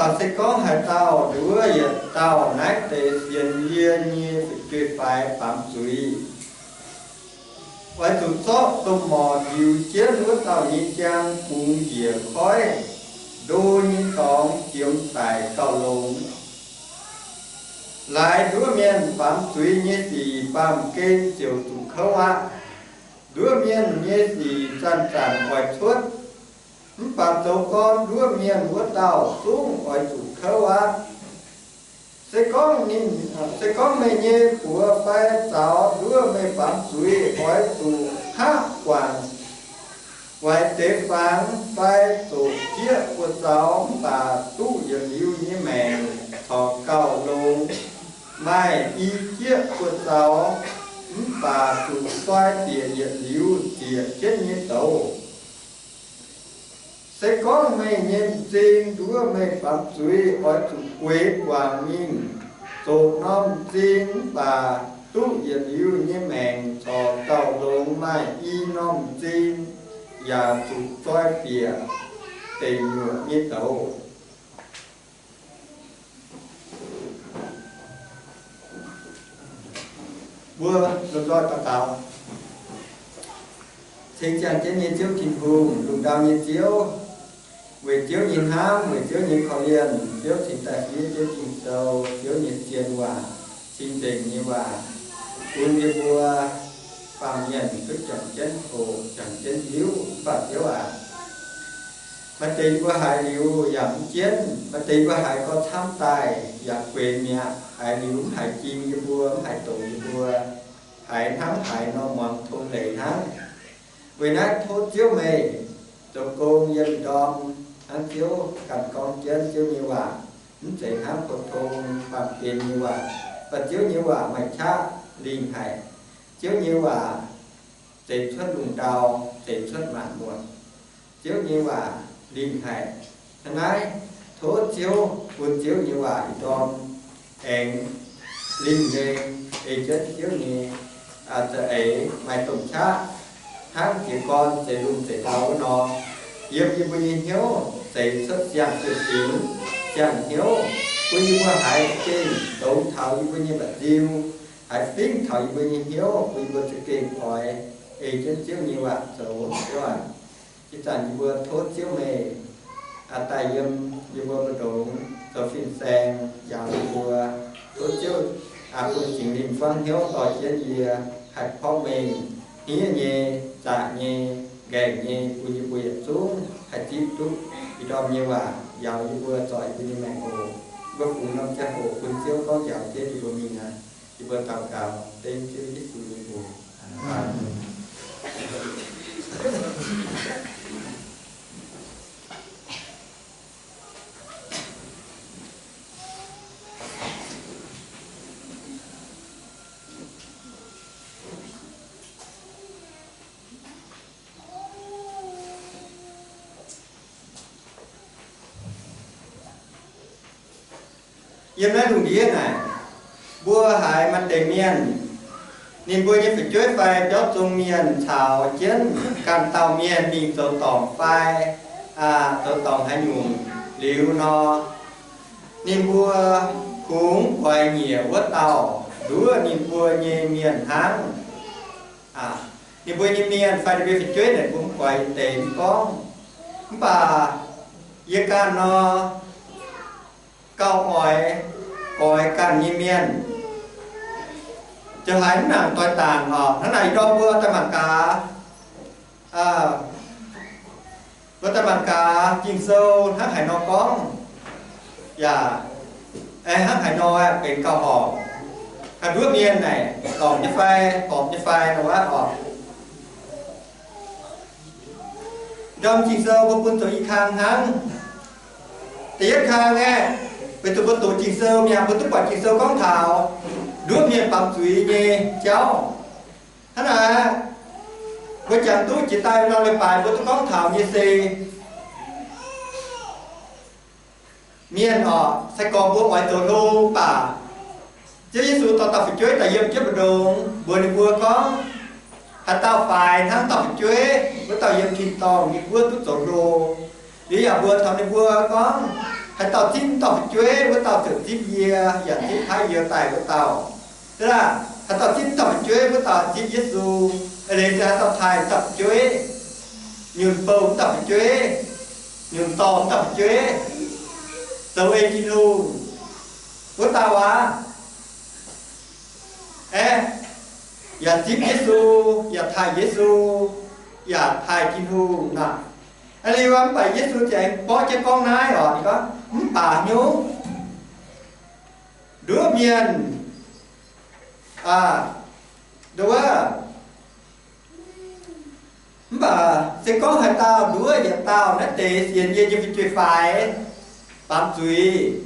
Mv baac se gorngv haaix dauh nduov yietc dauh naaiv deix sienx yie nyei fu'jueiv fai baamz zuiz, oix zuqc zorqv domh morc ndiux jienv wuov dauh nyei jaang bungx njiec koiv, ndo nyei dorngx ziemx daic gauh longx. Laaix nduov mienh baamz zuiz nyei sic baamh gen ziouc zuqc kouv aqv. Nduov mienh nyei sic zanc-zanc oix cuotv, mv baac zoux gorn nduov mienh wuov dauh zungv oix zuqc kouv aqv. Se gorngv ninh, se gorngv meih nyei buoz fai zaux nduov meih baamz zuiz, oix zuqc hngaqv guangc, waaic deix fangx fai zoqc jieqv buoz-zaux, mv baac duqv yietc liuz nyei maengc corc gauh longx. Maaih i jieqv buoz-zaux, mv baac zuqc zoi bieqc yietc liuz ziec jienv nyei douz. Se gorngv meih nyei m'zing nduov meih baamz zuiz, oix zuqc gueix guangc mingh zoqc norm m'zing, mv baac duqv yietc liuz nyei maengc corc gauh longx. Maaih i norm m'zing yaac zuqc zoi bieqc deic nyuoqc nyei douz. Mbuo lomh nzoih daux gaux. Ceng ziangh jienv nyei Ziouv Tin-Hungh, lungh ndau nyei Ziouv, weic Ziouv nyei hnamv, weic Ziouv nyei korv-lienh, Ziouv cingx daaih fiev Ziouv Ging-Sou, Ziouv nyei zien waac, cing-nzengc nyei waac, bun yie mbuo baamh mienh duqv juangc jienv hoqc, juangc jienv hiuv. Mv baac Ziouv aac, maaih deix yie mbuo haiz liuz yaac mv jienv, maaih deix yie mbuo haiz gau camv daaih yaac guenx mi'aqv. Haiz liuz mv haiz jing yie mbuo, mv haiz doqc yie mbuo, haiz hnangv haaix nor muangx tong leiz hnangv. Weic naaiv tov Ziouv meih zoux gong yiem ndorm hnangv Ziouv ganh gorngv jienv Ziouv nyei waac, mv zeiz hnangv pou-tong baamh gen nyei waac. Mv baac Ziouv nyei waac maaih qaqv lingh haic. Ziouv nyei waac zeix cuotv lungh ndau, zeix cuotv maanc muotc. Ziouv nyei waac lingh haic. Hnangv naaiv, tov Ziouv bun Ziouv nyei waac ih ndorm aengx lingh nyei, ei jienv Ziouv nyei za'eix maaih domh qaqv hnangv jiez gorn zeix lungh zeix ndau wuov nor, yiem yie mbuo nyei hnyouv zeix cuotv siang-zinh, siang-hnyouv, bun yie mbuo haiz za'gengh longx taux yie mbuo nyei mba'nziu, haiz fingx taux yie mbuo nyei hnyouv, bun yie mbuo za'gengh oix ei jienv Ziouv nyei waac zoux. Ziouv aac, ih zanc yie mbuo tov Ziouv meih daaih yiem yie mbuo mbu'ndongx zoux fin-saeng njaaux yie mbuo. Tov Ziouv bun Singx Lingh buangv hnyouv dorh jienv yie haih porv mengh hniev nyei, zaqc nyei, nqaengc nyei, bun yie mbuo yietc zungv haih zipv duqv ih ndorm nyei waac njaaux yie mbuo, zorc yie mbuo nyei maengc oc. Mbuo fungx norm ziangh hoc bun Ziouv gorngv njaaux jienv yie mbuo mingh aqv. Yie mbuo daux gaux dengv Ziouv Yesu nyei mbuox. Aamen. Yiem naaiv lungh ndiev naaic, mbuo haiz maaih deix mienh, ninh mbuo nyei fu'jueiv fai biauv zong mienh caux jienv ganh dauh mienh mingh zoux dorngc fai zoux dorngc haaix nyungc liuz nor, ninh mbuo kungx guaix nyiec wuov dauh nduov ninh mbuo nyei mienh hnangv. Ninh mbuo nyei mienh fai ninh mbuo fu'jueiv naaic bun guaix deix mv gorngv. Mv baac yie ganh nor, gauh oix goix ganh nyei mienh. Ziouc haiz mv nangc doix dangc oc. Hnangv naaic ih ndorm mbuo daaih mangc gaax, mbuo daaih mangc gaax Ging-Sou hnangv haaix nor gorngv, yaac hnangv haaix nor benx gauh horpc. Ga'nduov mienh naaic dorngc nyei fai, horpc nyei fai nor wuov oc. Ndorm Ging-Sou mbuo bun zoux i kang hnangv. Da'yietv kang aeqv, weic zuqc mbuo doqc Ging-Sou mi'aqv, mbuo duqv buatc Ging-Sou gorngv taux nduov mienh baamz zuiz nyei jauv. Hnangv naaic, mbuo jangx duqv jiex daaih nor leiz-baaix mbuo duqv gorngv taux nyei se mienh oc, sai-gorx mbuo oix zoux hlo mv baac Ziouv Yesu dorh dauh fu'jueiv daaih yiem jienv mbu'ndongx mbuox ninh mbuo gorngv, haaix dauh faix hnangv dauh fu'jueiv, wuov dauh yiem tin-dorngh nyei guoqv duqv zoux hlo. Liuz yaac mbuox taux ninh mbuo gorngv, Haaix dauh zipv dauh fu'jueiv, wuov dauh ziouc zipv yie, yaac zipv paaiv yie daaih wuov dauh. Aav, haaix dauh zipv dauh fu'jueiv, wuov dauh zipv Yesu. Eix leiz se haaix dauh taaih dauh fu'jueiv, nyunc bou dauh fu'jueiv, nyunc dorh dauh fu'jueiv zoux ei Tin-Hungh, wuov dauh aav, aeqv, yaac zipv Yesu, yaac taaih Yesu, yaac taaih Tin-Hungh naaic. Aa, liuz mv baac Yesu ziouc aengx borqv jienv gorngv naaiv oc, ninh gorngv, mv baac nyungc nduov mienh, aa, nduov, mv baac se gorngv haaix dauh nduov yietc dauh naaiv deix sienx yie nyei fu'jueiv-faix, baamz zuiz,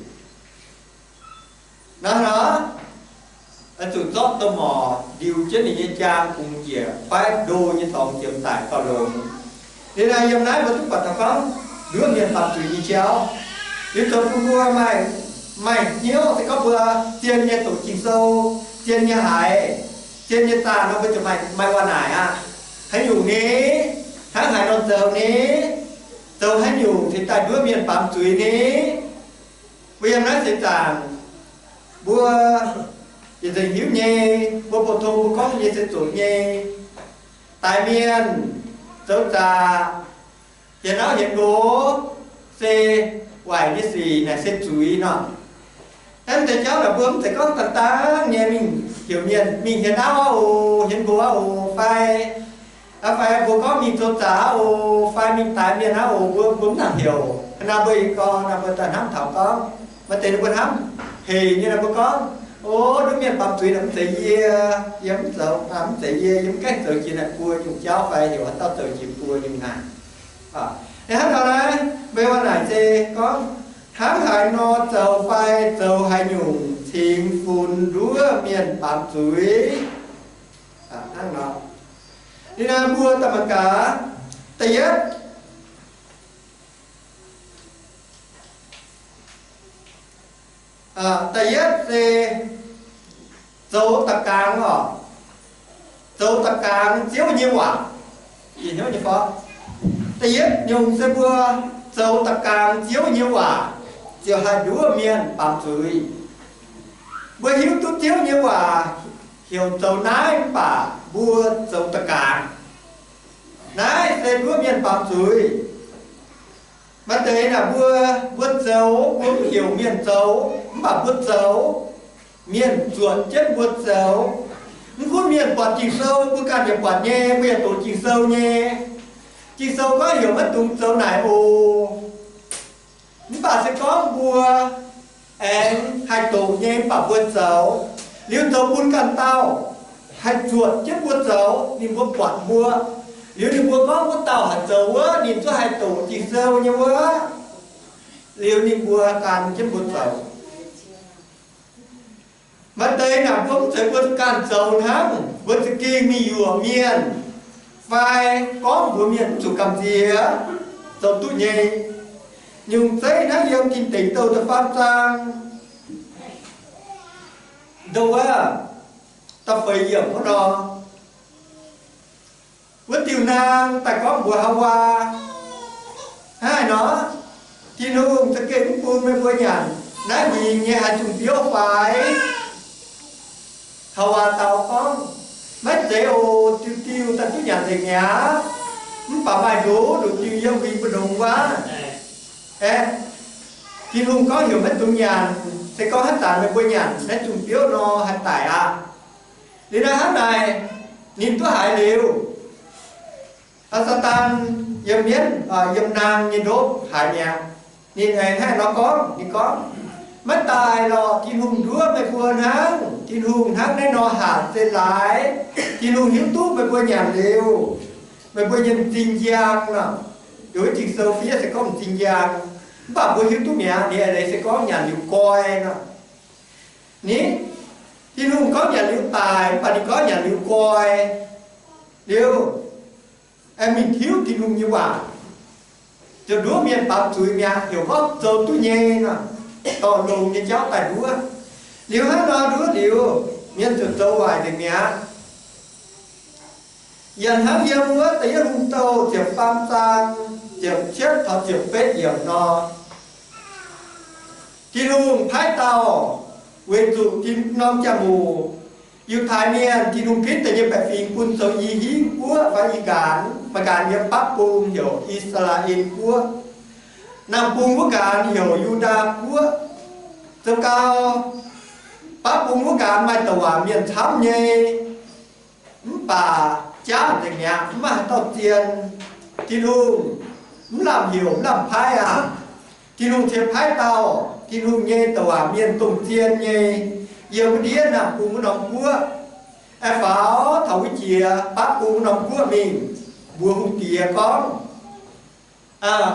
naaiv nor, oix zuqc zorqv douz-morc ndiux jienv ninh nyei jaang bungx njiec, fai ndo nyei dorngx ziemx daic gauh longx. Liuz naaiv, yiem naaiv mbuo duqv buatc taux gorngv nduov mienh baamz zuiz nyei jauv. Liuz zoux bun mbuo maaih, maaih hnyouv se gorngv mbuo zien nyei doqc Ging-Sou, zien nyei haiz, zien nyei zaah nor, mbuo ziouc maaih, maaih waac naaic aqv. Haaix nyungc ni? Hnangv haaix nor zoux ni? Zoux haaix nyungc cingx daaih nduov mienh baamz zuiz ni? Mbuo yiem naaiv seix zaangc, mbuo yietc nzengc hiuv nyei, mbuo pou-tong mbuo gorngv nyei se zoqc nyei. Daix mienh, zoux zaqc, hienx auv hienx nqox, se waaic nyei sic naaic se zuiz nor. Hnangv deix jauv naaic mbuo mv zeiz gorngv dangh dangh nyei mingh heuc mienh mingh hienx auv aqv oc, hienx nqox aqv oc, fai, fai mbuo gorngv mingh zoux zaqc aqv oc, fai mingh daix mienh aqv oc, mbuo, mbuo mv nangc heuc. Naaiv mbuo yie gorngv, naaiv mbuo daaih hnamv taux gorngv, maaih deix ninh mbuo hnamv hec nyei, naaiv mbuo gorngv, o, nduov mienh baamz zuiz naaic mv zeiz yie, yie mv zoux, mv zeiz yie, yie mv gaengh zoux jiex naaic buo nyungc jauv fai heuc haaix dauh zoux jiex buo nyungc naaic. Hnangv nor naaiv, mbuo waac naaic se gorngv, hnangv haaix nor zoux fai zoux haaix nyungc cingx funx nduov mienh baamz zuiz. Hnangv nor, ninh naaiv mbuo daaih mangc gaax, da'yietv, da'yietv se zoux da'gaangx oc. Zoux da'gaangx Ziouv nyei waac. Da'yietv nyungc se mbuo zoux da'gaangx Ziouv nyei waac ziouc haih nduov mienh baamz zuiz. Mbuo hiuv duqv Ziouv nyei waac heuc zoux naaiv mv baac mbuo zoux da'gaangx. Naaiv se nduov mienh baamz zuiz. Maaih deix naaic mbuo, mbuo zoux, mbuo mv heuc mienh zoux, mv baac mbuo zoux, mienh zuotc jienv mbuo zoux. Mv gunv mienh buatc Ging-Sou, mbuo ganh yaac buatc nyei, mbuo yaac doqc Ging-Sou nyei. Ging-Sou gorngv heuc maiv dungx zoux naaic oc. Mv baac se gorngv mbuo aengx haih doqc nyei mv baac mbuo zoux, liuz zoux bun ganh dauh haih zuotc jienv mbuo zoux, ninh mbuo buatc mbuo, liuz ninh mbuo gorngv wuov dauh haih zoux wuov, ninh zuqc haih doqc Ging-Sou nyei wuov, liuz ninh mbuo gan jienv mbuo zoux. Maaih deix naaic mbuo mv zeiz mbuo ganh zoux hnangv, mbuo za'gengh mingh yuoqc mienh fai gorngv mbuox mienh mv zuqc gamh nziex, zoux duqv nyei. Nyungc zeiv naaiv yiem Tin Deic Douh da'faam zaang, ndo wuov, da'feix yiemc wuov nor. Wuov diuh naang daaih gorngv mbuox Haawaa, hnangv haaix nor, Tin-Hungh za'gengh mv bun meih mbuo nyanc naaiv huingx nyei haaix nyungc biouv fai? Haawaa dau gorngv, maiv zeiz oc, diuh diuh daaih duqv nyanc nzengc mi'aqv. Mv baac maaih ndoqc ndoqc diuh yiem huingx mbu'ndongx wuov. Aeqv, Tin-Hungh gorngv heuc maiv dungx nyanc, se gorngv haaix zanc meih mbuo nyanc naaiv nyungc biouv nor haih daic aqv. Liuz naaiv hnangv naaic, ninh duqv haiz liuz, Saadaan yiem mienv, yiem naang nyei ndopv haiz mi'aqv. Ninh aengx hnangv nor gorngv, ninh gorngv, maiv daaih lorqc, Tin-Hungh nduov meih mbuo hnangv. Tin-Hungh hnangv naaiv nor hatc se laaix, Tin-Hungh hiuv duqv meih mbuo nyanc liuz, meih mbuo nyei m'zing njang nor. Yaac wuov Ging-Sou fiev se gorngv m'zing njang, mv baac mbuo hiuv duqv mi'aqv, ninh eix leiz se gorngv nyanc liuz nqoi nor. Ni, Tin-Hungh gorngv nyanc liuz daic, mv baac ninh gorngv nyanc liuz nqoi. Liuz, aengx mingh tiuv Tin-Hungh nyei waac, ziouc nduov mienh baamz zuiz mi'aqv, heuc gorngv zoux duqv nyei nor, dorh longx nyei jauv daaih nduov. Liuz hnangv nor nduov liuz, mienh ziouc zoux waaic nzengc mi'aqv. Yaac hnangv yiem wuov Da'yietv Hungh Douh ziepc faam zaang ziepc cietv taux ziepc betv yiemc nor, Tin-Hungh paaiv dauh, weic zuqc tin norm jaa-mouc, Yiutai Mienh, Tin-Hungh ginv daaih nyei baeqc fingx bun zoux i hingv guoqv fai i nqanx, maaih nqanx yiem baav bung heuc I^saa^laa^en Guoqv, naamh bung wuov nqanx heuc Yu^ndaa Guoqv. Zoux gau, baav bung wuov nqanx maaih douc waac mienh camv nyei, mv baac jaav nzengc mi'aqv, mv maaih haaix dauh zien. Tin-Hungh mv lamh heuc mv lamh paaiv aqv. Tin-Hungh ciex paaiv dauh, Tin-Hungh nyei douc waac mienh dongh zien nyei, yiem wuov ndiev naamh bung wuov norm guoqv. Aengx faaux taux wuov jiex baav bung wuov norm guoqv mingh, mbuox hungh diex gorngv,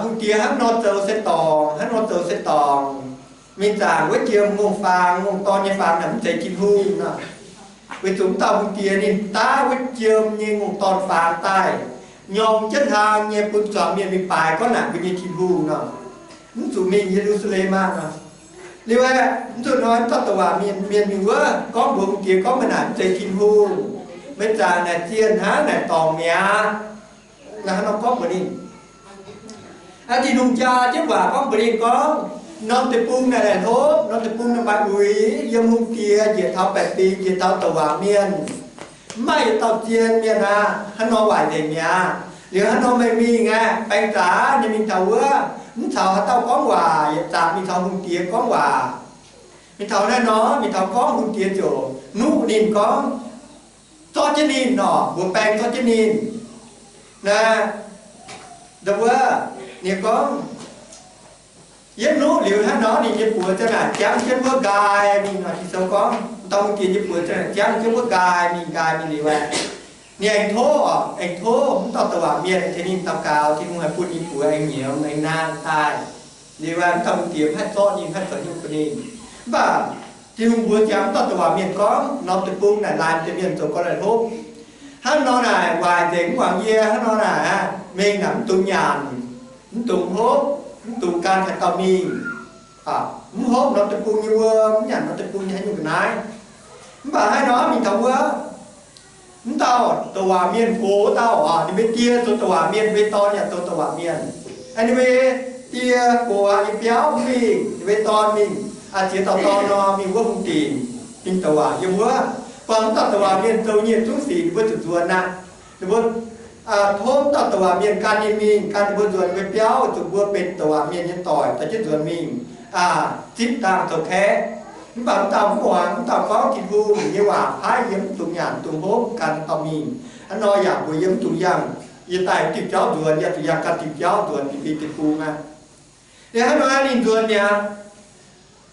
hungh diex hnangv nor zoux se dorngc, hnangv nor zoux se dorngc. Mingh zaangc wuov jiex ngongh faang, ngongh dorn nyei faang naaic mv zeiz Tin-Hungh nor. Weic zuqc mv dauh hungh diex ninh daav wuov jiem nyei ngongh dorn faang daaih, nyorng jienv hlang nyei bun zuangx mienh mingh baaix gorngv naaic mbuo nyei Tin-Hungh nor, mv zuqc mingh Ye^lu^saa^lem aqv nor. Liuz aeqv, mv zuqc hnoi mv dauh douc waac mienh, mienh mingh wuov gorngv mbuox hungh diex gorngv meih naaic mv zeiz Tin-Hungh. Meih zaangc naaic zienh hnangv naaic dorngc mi'aqv. Naaiv hnangv nor gorngv mbuox ninh. Aa, Tin-Hungh jaa jienv waac gorngv mbuox ninh gorngv, norm deic-bung naaic laih hlopv, norm deic-bung naaic maaih uix, yiem hungh diex njiec taux baeqc fingx, njiec taux douc waac mienh, mv maaih yietc dauh zien mienh aqv. Hnangv nor waaic nzengc mi'aqv. Liuz hnangv nor meih mingh aeqv, baeng zaqc nyei mingh taux wuov, mv caux haaix dauh gorngv waac, yietc zaqc mingh caux hungh diex gorngv waac. Mingh taux naaiv nor, mingh taux gorngv, hungh diex ziouc nuqv ninh gorngv, zorqv jienv ninh nor, mbuox baeng zorqv jienv ninh. Naaiv, ndau wuov, ninh gorngv, yietv nuqv liuz hnangv nor, ninh nyei buoz ziang naaic jangv jienv wuov nqaai mingh nor. Ging-Sou gorngv, dauh hungh diex nyei buoz ziang naaic jangv jienv wuov nqaai mingh, nqaai mingh liuz aeqv, ninh aengx tov, aengx tov mv dauh douc waac mienh tengx ninh daux gaux, Tin-Hungh haih bun ninh buoz aengx nyiemz aengx nangh daaih. Liuz aeqv, mv dauh hungh diex mv haih zorqv ninh, mv haih zoux nyungc bun ninh. Mv baac Tin-Hungh mbuox ziangx mv dauh douc waac mienh gorngv, norm deic-bung naaic laaix deix mienh zoux gau laih hlopv. Hnangv nor naaic waaic nzengc, mv muangx yie. Hnangv nor naaic mingh naaic mv dungx nyanc, mv dungx hopv, mv dungx gan haaix dauh mingh. Mv hopv norm deic-bung nyei wuom, mv nyanc norm deic-bung nyei haaix nyungc ga'naaiv. Mv baac hnangv nor mingh taux wuov, mv dauh douc waac mienh gox dauh, ninh mbuo die zoux douc waac mienh, mbuo dorn yaac zoux douc waac mienh. Ninh mbuo die gox nyei biauv mingh, ninh mbuo dorn mingh, ziex dauh dorn nor mingh wuov hungh dinc, mingh douc waac yiem wuov. Buangh mv dauh douc waac mienh zoux nyei zungv sic ninh mbuo zuqc nzuonx aqv. Ninh mbuo tov mv dauh douc waac mienh gan ninh mingh, gan ninh mbuo nzuonx mbuo biauv, zuqc mbuo benx douc waac mienh nyei doic dorh jienv nzuonx mingh zipv dangh zoux kaeqv. Mv baac mv dauh mv muangx, mv dauh gorngv Tin-Hungh nyei waac paaiv yie mv dungx nyanc, mv dungx hopv, gan dauh mingh. Hnangv nor yaac mbuox yie mv dungx yangh yie daaih diuh jauv nzuonx, yie zuqc yangh gan diuh jauv nzuonx, ninh mbuo deic-bung aqv. Liuz hnangv nor ninh nzuonx mi'aqv.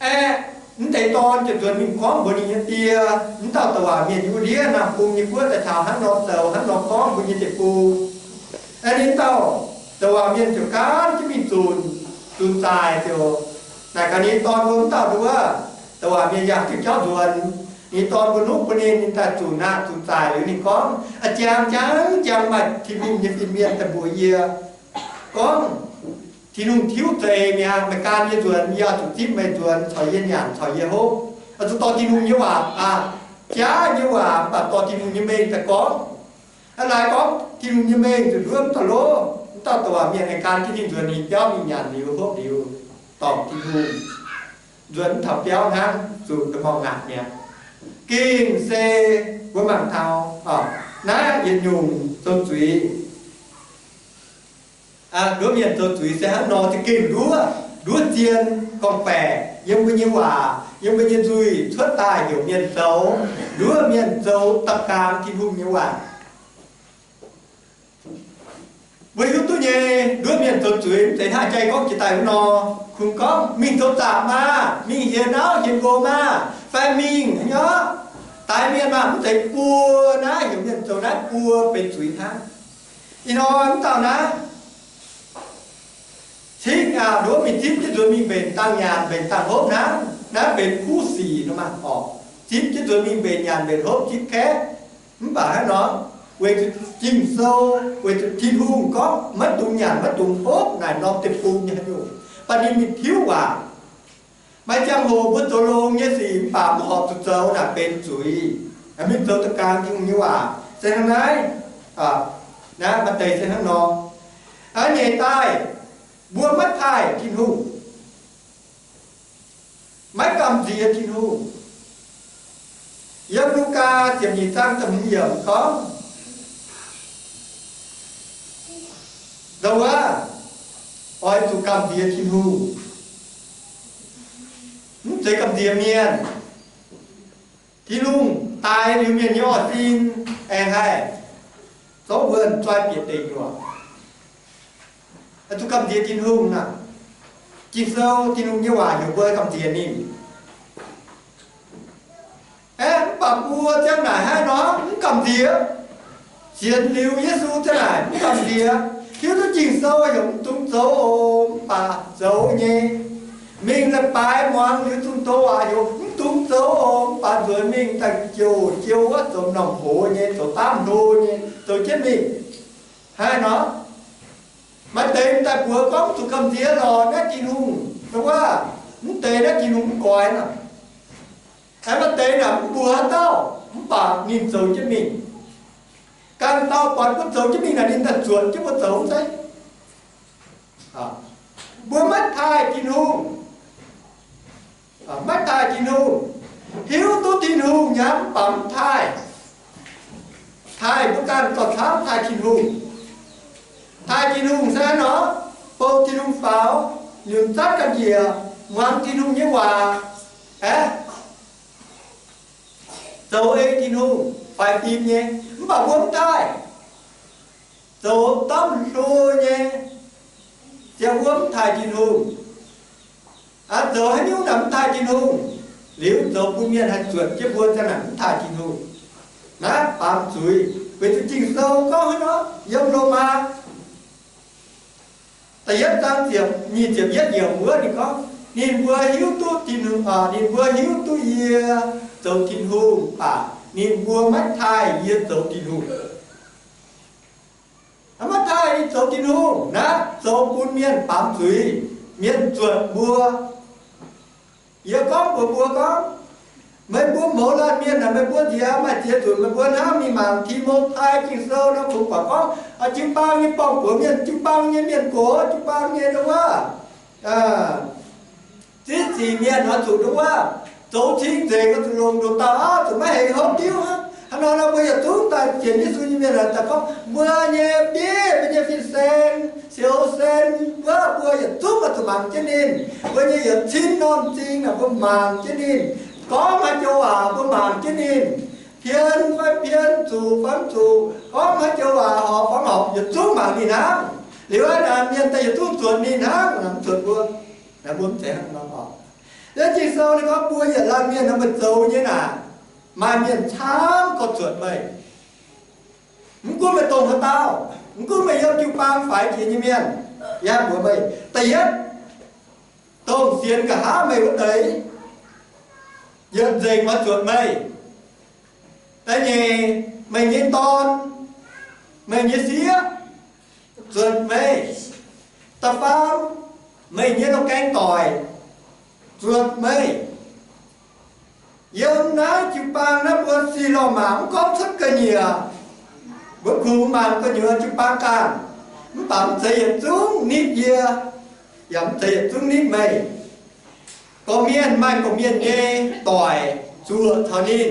Aeqv, mv deix dorn ziouc nzuonx mingh gorngv mbuox ninh nyei die, mv dauh douc waac mienh yiem ndiev naamh bung nyei guoqv daaih taux hnangv nor zoux, hnangv nor gorngv mbuo nyei deic-bung. Aeqv, ninh dauh douc waac mienh ziouc gaanv jienv mingh zunc, zunc zaaic ziouc naaic gaax ninh nyei dorn mbuo, mv dauh nduov, douc waac mienh yangh diuh jauv nzuonx, ninh nyei dorn mbuo nuqv bun ninh, ninh daaih zunc aqv. Zunc zaaic liuz ninh gorngv, A'jang jangv jangv maaih Tin-Hungh nyei fin-mienh daaih mbuox yie gorngv, Tin-Hungh tiuv zeix mi'aqv. Meih gan yie nzuonx, yie oix zuqc zipv meih nzuonx, caux yie nyanc, caux yie hopv. Oix zuqc dorh Tin-Hungh nyei waac, jaav nyei waac, mv baac dorh Tin-Hungh nyei mengh daaih gorngv. Aa, laaix gorngv Tin-Hungh nyei mengh zuqc nduov mv dauh lov, mv dauh douc waac mienh aengx gan jienv ninh nzuonx ninh biauv mingh nyanc liuz hopv liuz, dorngc Tin-Hungh, nzuonx mv taux biauv hnangv, zuqc da'maauh ngaatc mi'aqv. Gengh se mbuo mangc taux naaiv yietc nyungc zoux zuiz. Nduov mienh zoux zuiz se hnangv nor, za'gengh nduov, nduov zien gorngv-baeqc yiem mbuo nyei waac, yiem mbuo nyei nzuih cuotv daaih heuc mienh zoux. Nduov mienh zoux da'gaang Tin-Hungh nyei waac. Mbuo hiuv duqv nyei, nduov mienh zoux zuiz mv zeiz hnangv jai gorngv jiex daaih wuov nor, kungx gorngv mingh zoux zaangc maah, mingh hienx auv hienx nqox maah, fai mingh haaix nyungc, daix mienh maah, mv zeiz buo naaiv heuc mienh zoux naaiv, buo benx zuiz hnangv. Ih hnoi mv dauh naaiv cingv aqv, nduov mingh zipv jienv nzuonx mingh mbenc dangh nyanc mbenc dangh hopv hnangv. Naaiv benx kuv sic nor maah oc. Zipv jienv nzuonx mingh mbenc nyanc mbenc hopv zipv kaeqv. Mv baac hnangv nor, weic zuqc Ging-Sou, weic zuqc Tin-Hungh gorngv maiv dungx nyanc maiv dungx hopv naaic norm deic-bung nyei haaix nyungc, baac ninh mingh tiuv waac. Maaih ziangh hoc mbuo zoux longx nyei sic mv baac mv horpc zuqc zoux naaic benx zuiz. Mingh zoux da'gaang Tin-Hungh nyei waac se hnangv naaiv. Naaiv maaih deix se hnangv nor. Aa, nyeic daaih, mbuo maiv taaih Tin-Hungh. gamh nziex Tin-Hungh. Yiem Lugaa ziepc nyeic zaang da'hmz yiemc gorngv, ndau-waac, oix zuqc gamh nziex Tin-Hungh, mv zeiz gamh nziex mienh. Tin-Hungh daix liuz mienh nyei orv-sin, aengx haih zorqv wuonh zoi bieqc deic nyuoqc. Zuqc gamh nziex Tin-Hungh naaic, Ging-Sou, Tin-Hungh nyei waac heuc mbuo gamh nziex ninh. Aeqv, mv baac mbuo ziang naaic hnangv nor mv gamh nziex. Sienx liuz Yesu ziang naaic mv gamh nziex. Hiuv duqv Ging-Sou heuc mv dungx zoux oc, mv baac zoux nyei. Mingh leiz-baaix muangx liuz zunh doz waac heuc mv dungx zoux oc, mv baac nzuonx mingh daaih jouh jiou wuov, zoux m'normh hoz nyei, zoux daamv hlo nyei, zoux jienv mingh. Hnangv nor, maaih deix daaih mbuox gorngv zuqc gamh nziex lorqc naaiv Tin-Hungh, ndau-waac, mv deix naaiv Tin-Hungh mv goix nor. Aengx maaih deix naaic mv mbuox haaix dauh, mv baac ninh zoux jienv mingh. Ganh dauh buatc mbuo zoux jienv mingh naaic, ninh daaih zuotc jienv mbuo zoux mv zeiz? Mbuo maiv taaih Tin-Hungh. Maiv taaih Tin-Hungh. Hiuv duqv Tin-Hungh nyei mv baac mv taaih. Taaih mbuo ganh dorh camv taaih Tin-Hungh. Taaih Tin-Hungh se hnangv nor, bou Tin-Hungh faaux, liemh zatv ganh njiec, muangx Tin-Hungh nyei waac, aeqv, zoux ei Tin-Hungh faix fim nyei. Mv baac mbuo mv taaih. Zoux daamv hlo nyei, ziangh wuov mv taaih Tin-Hungh. Aa, zoux haaix nyungc naaic mv taaih Tin-Hungh? Liuz zoux bun mienh haih zuotc jienv mbuo ziang naaic mv taaih Tin-Hungh. Naaiv baamz zuiz, weic zuqc Ging-Sou gorngv hnangv nor, yiem Lomaa da'yietv zaang ziepc nyic ziepc yietv yiemc wuov ninh gorngv, ninh mbuo hiuv duqv Tin-Hungh, aa, ninh mbuo hiuv duqv yie zoux Tin-Hungh, mv baac ninh mbuo maiv taaih yie zoux Tin-Hungh. Maiv taaih ninh zoux Tin-Hungh naaiv, zoux bun mienh baamz zuiz, mienh zuotc mbuo. Yie gorngv mbuox mbuo gorngv, meih mbuo mouz laanh mienh naaic, meih mbuo nziex maaih ziex nzunc meih mbuo hnamv mingh mangc Ti^mo^tai Ging-Sou nor, kungx buatc gorngv, jiu-baang nyei borng-buoc mienh, jiu-baang nyei mienh gox, jiu-baang nyei ndau-waac, ziex zic mienh oix zuqc ndau-waac zoux cing-nzengc, oix zuqc longc nduqc dauh aqv, zuqc maiv hengx hopv diuv hnangv. Hnangv nor nor mbuo yietc zungv daaih sienx Yesu nyei mienh daaih gorngv, mbuo nyei bieiv, mbuo nyei fin-saeng, siou saeng wuov, mbuo yietc zungv oix zuqc mangc jienv ninh. Mbuo nyei yietc cin norm zing naaic mbuo mangc jienv ninh. Gorngv haaix joux waac mbuo mangc jienv ninh. Pien fai pien, zuqc fai mv zuqc, gorngv haaix joux waac horpc fai mv horpc, yietc zungv mangc ninh hnangv. Liuz naaic mienh daaih yietc zungv zuotc ninh hnangv, mv zuotc mbuo. Naaiv mbuo mv zeiz hnangv nor oc. Yiem Ging-Sou ninh gorngv mbuo yietc laanh mienh naaiv meih zoux nyei naaic, maaih mienh camv gorx zuotc meih. Mv gunv meih dongh haaix dauh, mv gunv meih yiem jiu-baang faix jiex nyei mienh, yie mbuox meih, da'yietv, dongh sienx nqa'haav meih wuov deix, yietc nzengc oix zuotc meih. Da'nyeic, meih nyei dorn, meih nyei sieqv, zuotc meih. Da'faam, meih nyei la'gaeng doic, zuotc meih. Yiem naaiv jiu-baang naaiv mbuo sic lorh mangc mv gorngv cuotv ga'nyiec, mbuo kungx mangc gu'nyuoz jiu-baang ganh, mv baac mv zeiz yietc zungv nitv yie, yaac mv zeiz yietc zungv nitv meih. Gorqv-mienh maaih gorqv-mienh nyei doic zuoqc taux ninh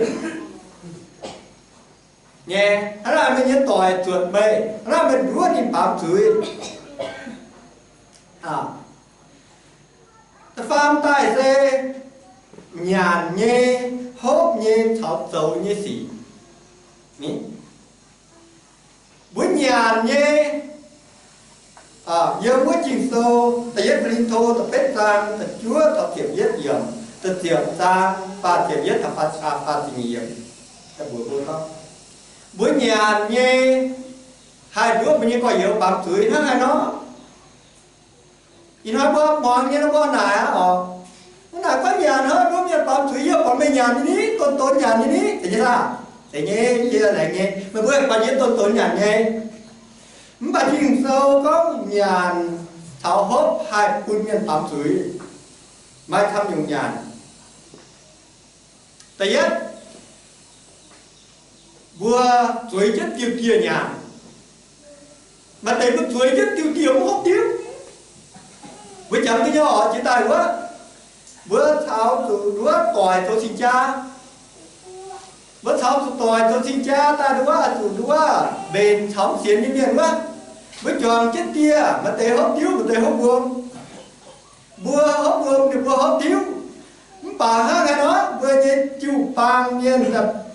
nyei. Hnangv naaic meih nyei doic zuotc meih, hnangv naaic meih nduov ninh baamz zuiz. Da'faam daaih se nyanc nyei, hopv nyei caux zoux nyei sic. Mbuo nyanc nyei, yiem wuov Ging-Sou da'yietv Ko^lin^to da'betv zaang da'juov taux ziepc yietv yiemc, da'ziepc zaang faah ziepc yietv taux faah ziepc nyeic yiemc, mbuox mbuo gorngv, mbuo nyanc nyei haih nduov mbuo nyei gorx-youz baamz zuiz hnangv haaix nor. Ih hnoi mbuo muangx nyei nor mbuo naaic aqv oc. Mv naaic gorngv nyanc hnangv nduov mienh baamz zuiz, yie buatc meih nyanc nyei ni, donx-donx nyanc nyei ni, zeiz nyei laah? Zeiz nyei, yie laengz nyei. Meih mbuo buatc yie donx-donx nyanc nyei. Mv baac Ging-Sou gorngv nyanc caux hopv haih bun mienh baamz zuiz. Maaih camv nyungc nyanc. Da'yietv, mbuo zueiz jienv diuh dieh nyanc. Maaih deix mbuo zueiz jienv diuh dieh mv hopv diuv. Mbuo jangx duqv nyei oc, jiex daaih wuov. Mbuo caux zuqc nduov doic zoux cing-jaa. Mbuo caux zuqc doic zoux cing-jaa daaih nduov, zuqc nduov mbenc caux sienx nyei mienh wuov. Mbuo juangc jienv dieh, maaih deix hopv diuv, maaih deix hopv wuom. Mbuo hopv wuom, ninh mbuo hopv diuv. Mv baac hnangv haaix nor, mbuo nyei jiu-baang mienh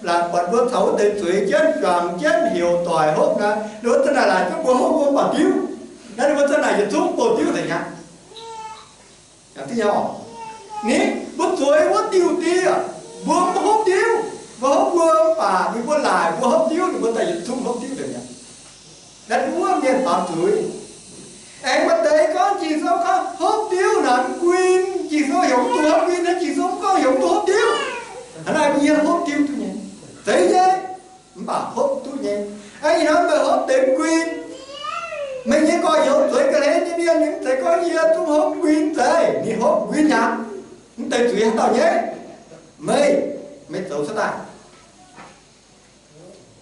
laaic buatc mbuo caux wuov deix zueiz jienv, juangc jienv, heuc doic hopv naaic, ninh mbuo za'naaic laaic jienv mbuo hopv wuom baac diuv. Naaiv ninh mbuo za'naaic yietc zungv bouh diuv deix aqv. Ni, mbuo zueiz wuov diuh dieh, mbuo mv hopv diuv. Mbuo hopv wuom baac ninh mbuo laaic mbuo hopv diuv, ninh mbuo daaih yietc zungv hopv diuv deix aqv. Naaiv wuov mienh baamz zuiz. Aengx maaih deix gorngv Ging-Sou gorngv hopv diuv naaic mv guin. Ging-Sou heuc mv dungx hopv guin, naaiv Ging-Sou mv gorngv heuc mv dungx hopv diuv. Hnangv naaic yie hopv diuv duqv nyei. Zeiz nyei. Mv baac hopv duqv nyei. Ih hnoi meih hopv deix mv guin. Meih nyei gorx-youz zueiz ga'hlen nyei mienh, ninh mv zeiz gorngv yie zungv hopv mv guin zeiz, ninh hopv mv guin aqv. Mv deix zuiz haaix dauh nyei? Meih, meih zoux cuotv daaih.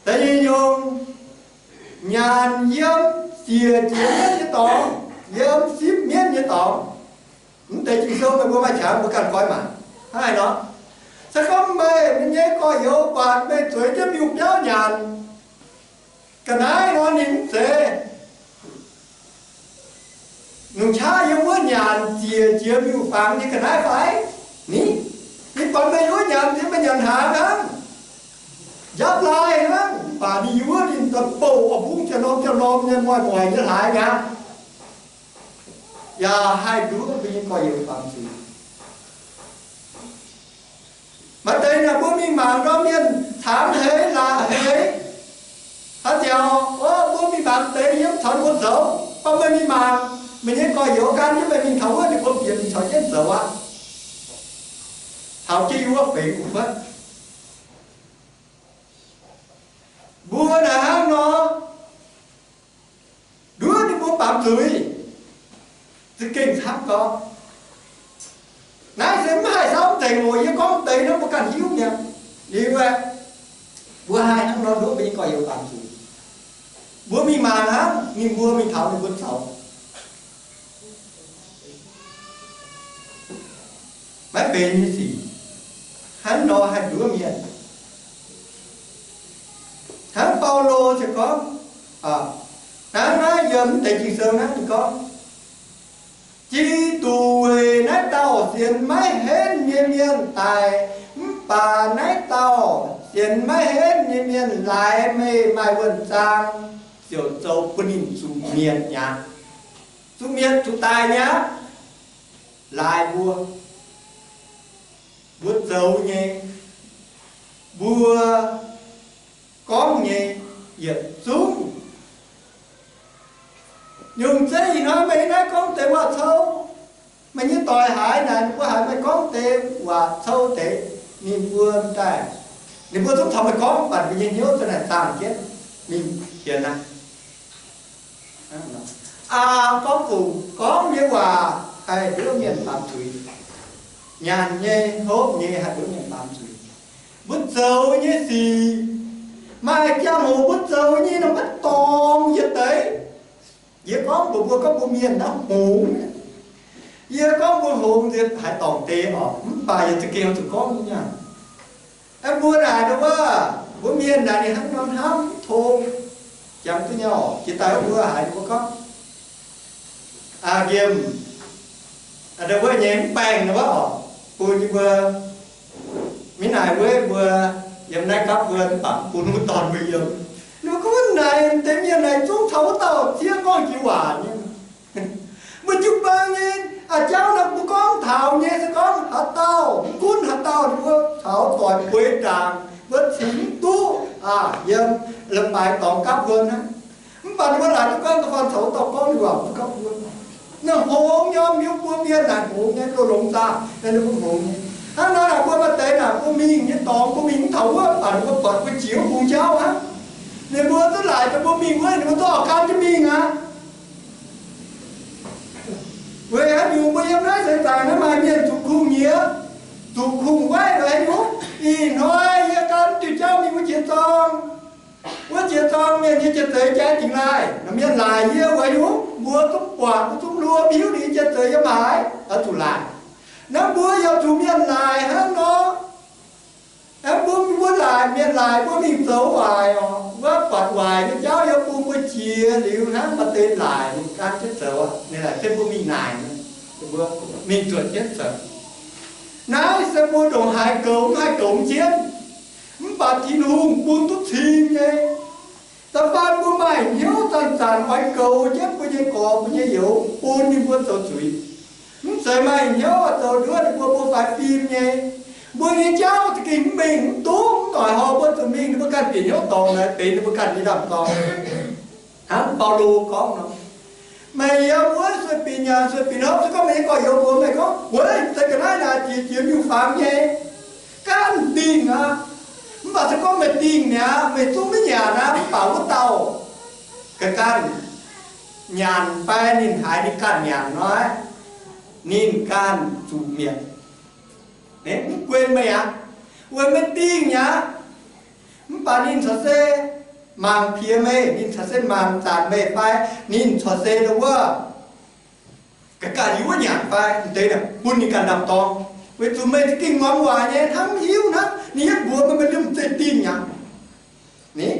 Da'nyeic nyungc, nyanc yiem siec jiex mienv nyei dorngx, yiem sipv mienv nyei dorngx. Mv deix Ging-Sou meih mbuo maaih qangx mbuo ganh goiv maah. Hnangv naaiv nor, se gorngv meih, meih nyei gorx-youz buatc meih zueiz jienv miuc-biauv nyanc, ga'naaiv nor ninh mv zeiz nungc qaqv yiem wuov nyanc ziec jiex miuc-fangx nyei ga'naaiv fai? Ni, ninh buatc meih yiem wuov nyanc, meih nyanc hnaangx hnangv, njapv laai hnangv, mv baac ninh yiem wuov ninh daaih bouh oix mbungv ziouc norm ziouc norm nyei moic moic nyei hlaaix mi'aqv. Yaac haih nduov mbuo nyei gorx-youz baamz zuiz. Maaih deix naaic mbuo mingh mangc nor, mienh caamv heix laac heix. Haaix diuc, o, mbuo mingh mangc deix yiem caux ninh mbuo zoux. Baac meih mingh mangc, meih nyei gorx-youz gan jienv meih mingh taux wuov, ninh mbuo bieqc mingh caux jienv zoux aqv. Taux jienv yiem wuov feix kuv kuotv. Mbuo naaic hnangv nor, nduov ninh mbuo baamz zuiz, za'gengh camv gorngv. Naaiv se mv haih samv nzengc oc. Yie gorngv deix nor mbuo ganh hiuv mi'aqv. Liuz aeqv, mbuo haih hnangv nor nduov mbuo nyei gorx-youz baamz zuiz. Mbuo mingh mangc hnangv, ninh mbuo mingh taux ninh mbuo zoux. Maiv benx nyei sic. Hnangv nor haih nduov mienh. Hnangv Baulo ziouc gorngv, hnangv naaiv yiem mv deix Ging-Sou naaiv ninh gorngv, Giduc weic naaiv dauh sienx maiv henv nyei mienh daic, mv baac naaiv dauh sienx maiv henv nyei mienh laaix meih maaih wuonh zaang, ziouc zoux bun ninh zuqc mietc mi'aqv. Zuqc mietc zuqc daic mi'aqv. Laaix mbuo, mbuo zoux nyei, mbuo gorngv nyei yietc zungv. Nyungc zeiv ih hnoi meih naaiv gorngv deix waac-cou, meih nyei doic haiz naaic ninh mbuo haiz meih gorngv deix waac-cou deix, ninh mbuo daaih, ninh mbuo zungv caux meih gorngv, mv baac ninh mbuo nyei hnyouv za'naaic zaangh jienv mingh hienx naaiv. Aa, gorngv fungc gorngv nyei waac haih nduov mienh baamz zuiz. Nyanc nyei, hopv nyei haih nduov mienh baamz zuiz. Mbuo zoux nyei sic, maaih jangx-hoc mbuo zoux nyei nor maiv dorngx yietc deix. Yie gorngv mbuox mbuo, gorngv mbuo mienh naaiv hngongx. Yie gorngv mbuo hngongx nziex haaix dorngc deix oc, mv baac yie za'gengh zuqc gorngv nyei. Aeqv, mbuo naaic nduov, mbuo mienh naaic ninh hnamv nor hnamv mv tong. Jangx duqv nyei oc. Jiex daaih mbuo haiz mbuo gorngv, aa, nqemh, aa, nduov nyei mv baengh nduov oc, bun yie mbuo mingh naaic wuov mbuo yiem naaiv gapv wuon mv baac bun wuov dorn mbuo yiem. Ninh mbuo gorngv naaic deix mienh naaic zungv taux wuov dauh zieqv gorngv jiex waac nyei. Mbuo jiu-baang nyei, aa, jauv naaic mbuo gorngv taux nyei se gorngv haaix dauh, mv gunv haaix dauh, ninh mbuo taux doic bueix ndaangc, mbuo cingx mv duqv, aa, yiem leiz-baaix dorngx gapv wuon naaiv. Mv baac ninh mbuo laaic duqv gorngv da'faanh caux wuov dauh gorngv waac mbuo gapv wuon. Naaiv hngongx nyei, mbuo mienh naaic hngongx nyei, loz-longx zaah, ninh mbuo hngongx nyei. Hnangv naaic naaic mbuo maaih deix naaic mbuo mingh nyei dorngx, mbuo mingh mv taux wuov, mv baac ninh mbuo buatc mbuo jiex wuov bung jauv hnangv. Ninh mbuo duqv laaic daaih mbuo mingh wuov, ninh mbuo duqv oix gan jienv mingh aqv. Weic haaix nyungc mbuo yiem naaiv seix zaangc naaiv maaih mienh zuqc kungx-nyiex, zuqc kungx-waiv weic haaix nyungc? Ih hnoi yie gan diuh jauv mingh wuov jiex zorng, wuov jiex zorng mienh nyei jiex zeix jaaix dingc laaih, mienh laaic yie weic haaix nyungc? Mbuo zungv buatc, mbuo zungv luo hiuv ninh nyei jiex zeix yiem haaix, oix zuqc laaic. Naaiv mbuo yaac zuqc mienh laaic hnangv nor. Aeqv, mbuo, mbuo laaic, mienh laaic mbuo mingh zoux waaic oc. Wuov buatc waaic nyei jauv yaac bun mbuo jiex liuz hnangv maaih deix laaic ninh gan jienv zoux aqv. Ninh laaic jienv mbuo mingh naaic, mbuo mingh zuotc jienv zoux. Naaiv se mbuo ndongc haaix goux mv haih goux jienv. Mv baac Tin-Hungh bun duqv cing nyei. Da'faanh mbuo maaih hnyouv zanc-zanc oix goux jienv mbuo nyei gorx mbuo nyei youz bun ninh mbuo zoux zuiz. Mv zeiz maaih hnyouv zoux nduov ninh mbuo, mbuo faix fim nyei. Mbuo nyei jauv za'gengh mv mengh mv duqv, mv doic horh mbuo zuqc mingh ninh mbuo ganh bieqc hnyouv dorngc naaic benx ninh mbuo ganh nyei ndaamv-dorng. Hnangv Baulo gorngv nor, meih yiem wuov sueih binc nyanc sueih binc hopv, se gorngv meih nyei gorx-youz mbuox meih gorngv, weic se ga'naaiv naaic jiex jiex miuc-fangx nyei, ganh dingh aqv. Mv baac se gorngv meih dingh mi'aqv, meih zungv maiv nyanc aqv, mv baac wuov dauh ga'ganh nyanc fai ninh haiz ninh ganh nyanc nor, ninh ganh zuqc mietc. Mv gunv meih aqv, weic meih dingh mi'aqv. Mv baac ninh corc se mangc piex meih, ninh corc se mangc zanc meih fai ninh corc se wuov ga'ganh yiem wuov nyanc fai deix bun ninh ganh ndaamv-dorng. Weic zuqc meih za'gengh muangx waac nyei, hnangv mv hiuv hnangv. Ninh yaac mbuox meih, meih liemh zeih dingh mi'aqv. Ni,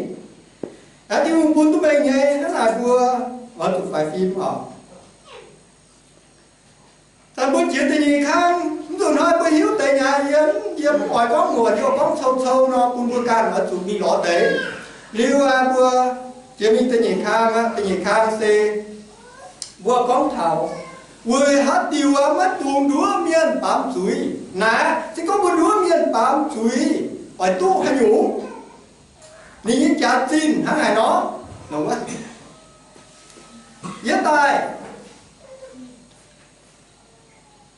Tin-Hungh bun duqv meih nyei hnangv naaic mbuo oix zuqc faix fim oc. Daaih mbuo jiex da'nyeic kang, mv zuqc hnoi mbuo hiuv deix nyei, yie, yie mv oix gorngv muonc, yie gorngv cou-cou nor bun mbuo ganh oix zuqc mingh lorz deix. Liuz aqv, mbuo jiex mingh da'nyeic kang aqv. Da'nyeic kang se mbuo gorngv taux weic haaix diuc aqv maiv dungx nduov mienh baamz zuiz. Naaiv se gorngv mbuo nduov mienh baamz zuiz oix duqv haaix nyungc? Ninh nyei jaax-zinh hnangv haaix nor? Yie daaih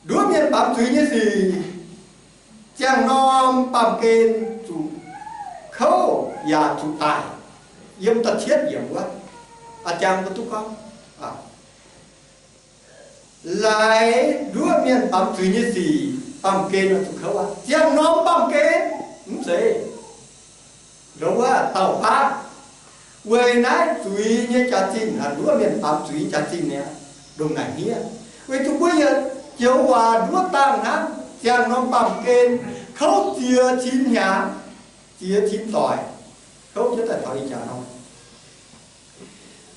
nduov mienh baamz zuiz nyei sic, ziangh norm baamh gen zuqc kouv yaac zuqc daic. Yiem da'cietv yiemc wuov, a'jang mbuo duqv gorngv, laaix nduov mienh baamz zuiz nyei sic, baamh gen zuqc kouv aqv. Ziangh norm baamh gen mv zeiz ndongc wuov dauh baav weic naaiv zuiz nyei jaax-zinh, nduov mienh baamz zuiz nyei jaax-zinh mi'aqv, ndongc naaic hniev. Weic zuqc mbuo yietc joux waac nduov dangh hnangv, ziangh norm baamh gen kouv ziex cin hnyangx, ziex cin doic, kouv jienv daaih taux ih jaax nor.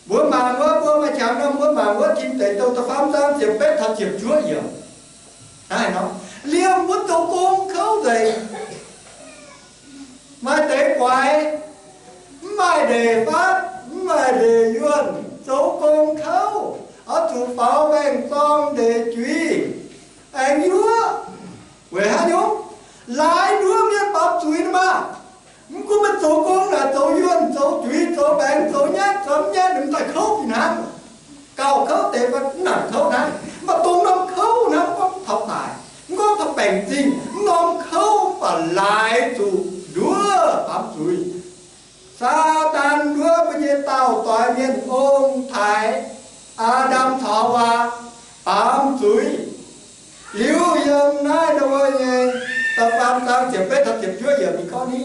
Mbuo mangc wuov, mbuo maaih qangx norm mbuo mangc wuov Tin Deic Douh da'faam zaang ziepc betv taux ziepc juov yiemc. Hnangv naaiv nor, liemh mbuo zoux gong kouv nzengc. Maaih deix guaix, mv maaih ndeic fatv, mv maaih ndeic yuonh, zoux gong kouv, oix zuqc faaux maengh zorng ndeic juiz, aengx yuoqv. Weic haaix nyungc? Laaix nduov mienh baamz zuiz maah! Mv gunv meih zoux gong naaic, zoux yuonh, zoux juiz, zoux maengx, zoux nyaiv, zoux mv nyaiv, ninh mv daaih kouv fih hnangv. Gauh kouv deix mv nangc kouv hnangv, mv baac dongh norm kouv hnangv, mv gorngv taux daic, mv gorngv taux baengc zingh, mv norm kouv mv baac laaix zuqc nduov baamz zuiz. Saadaan nduov mbuo nyei daauh doix mienh ong-taaix, Aa^ndam caux Haawaa, baamz zuiz. Liuz yiem naaiv ndau wuov nyei da'faam zaang ziepc betv taux ziepc juov yiemc ninh gorngv ni,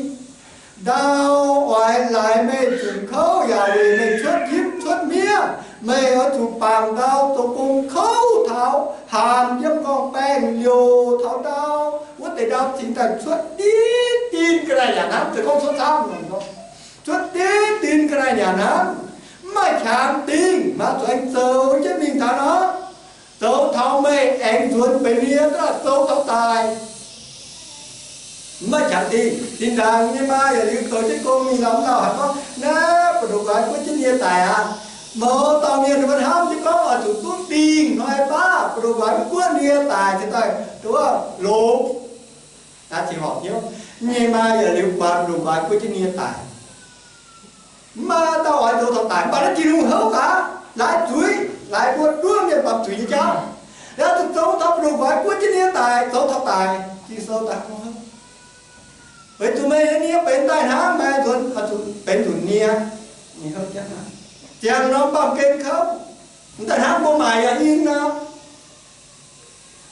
ndau oix laaix meih zuqc kouv yaac weic meih cuotv yipv cuotv miev, meih oix zuqc bangc ndau zoux gong kouv taux haanc yiem gorngv-baengh liouc taux ndau wuov deix ndau cingx daaih cuotv diqv dinh ga'naaiv yaac hnamv, se gorngv cuotv camv, cuotv diqv dinh ga'naaiv yaac hnamv, mv maaih qangx dingh, maiv zuqc aengx zoux jienv mingh daaih nor. Zoux taux meih aengx nzuonx benx nie, zoux taux daic. Mv maaih qangx dingh. Zinh ndaangc nyei maa yaac liuz zoux jienv gong mingh, lauh mv lauh haiz gorngv, naaiv buoz-ndoqv guaix guoqv jienv nie daic aqv. Mouz dauh mienh ninh mbuo hnamv jienv gorngv oix zuqc duqv dingh hnoi baav buoz-ndoqv guaix mv guoqv nie daic, cingx daaih duqv longx. Aa, cingx horpc hnyouv. Nyei maa yaac liuz guaix buoz-ndoqv guaix guoqv jienv nie daic. Mv maaih dauh oix zoux taux daic, mv baac naaiv Tin-Hungh houv gaax, laaix zuiz, laaix mbuo nduov mienh baamz zuiz nyei jauv. Yaac zuqc zoux taux buoz-ndoqv guaix guoqv jienv nie daic, zoux taux daic, Ging-Sou daaih gorngv. Weic zuqc meih nyei nie benx daaih hnangv, meih zuqc benx nzunc nie. Ziangh norm baamh gen kouv, mv daaih hnangv mbuo maaic yaac in nor.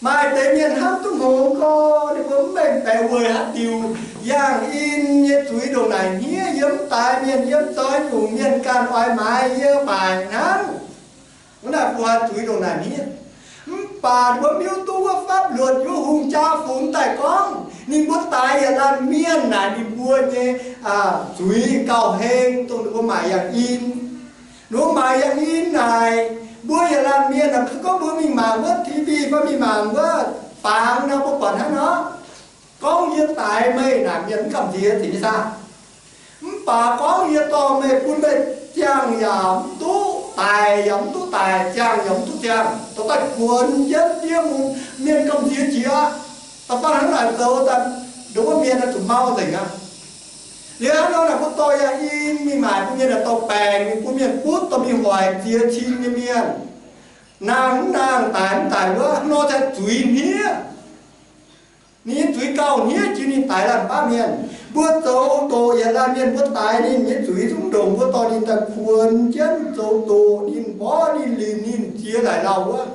Maaih deix mienh hnamv duqv hngongx gorx, ninh mbuo mv mengh baeqc weic haaix diuc yangh in nyei zuiz ndongc naaic hniev, yiem mv daix mienh, yiem zoi nyungc mienh ganh oix maaiz yie maaic hnangv. Wuov naaiv buatc zuiz ndongc naaic hniev. Mv Mv baac mbuo mv hiuv duqv wuov 法律 wuov hungh jaa fungx daaih gorngv ninh mbuo daix yietc laanh mienh naaic ninh mbuo nyei zuiz gauh heng dongh ninh mbuo maaic yangh in. Ninh mbuo maaic yangh in naaic, mbuo yietc laanh mienh naaic, mv gorngv mbuo mingh mangc wuov TV fai mingh mangc wuov bangx nor, mbuo buatc hnangv nor, gorngv yie daix meih naaic mienh mv gamh nziex, zeiz nyei saah? Mv baac gorngv yie dorh meih bun meih ziangh yaac mv duqv, daic yaac mv duqv daic, ziangh yaac mv duqv ziangh, dorh daaih kuonx jienv diev mun, mienh gamh nziex jiex aqv. Da'faanh hnangv naaic zoux daaih, ndongc wuov mienh naaiv zuqc mau nzengc aqv. Liuz hnangv nor naaic mbuo dorh yangh in mingh maaic, mbuo mienh naaic dorh baengc, mbuo mienh butv dorh mingh hoic ziex cin nyei mienh. Nangh mv nangh, daic mv daic wuov, hnangv nor cingx zuiz hniev. Ninh nyei zuiz gauh hniev jiex, ninh daix laanh baav mienh. Mbuo zoux doqc yietc laanh mienh, mbuo daix ninh nyei zuiz zungv ndongc mbuo dorh ninh daaih kuonx jienv zoux doqc ninh, mborqv ninh, linc ninh, ziex laaic lauh wuov,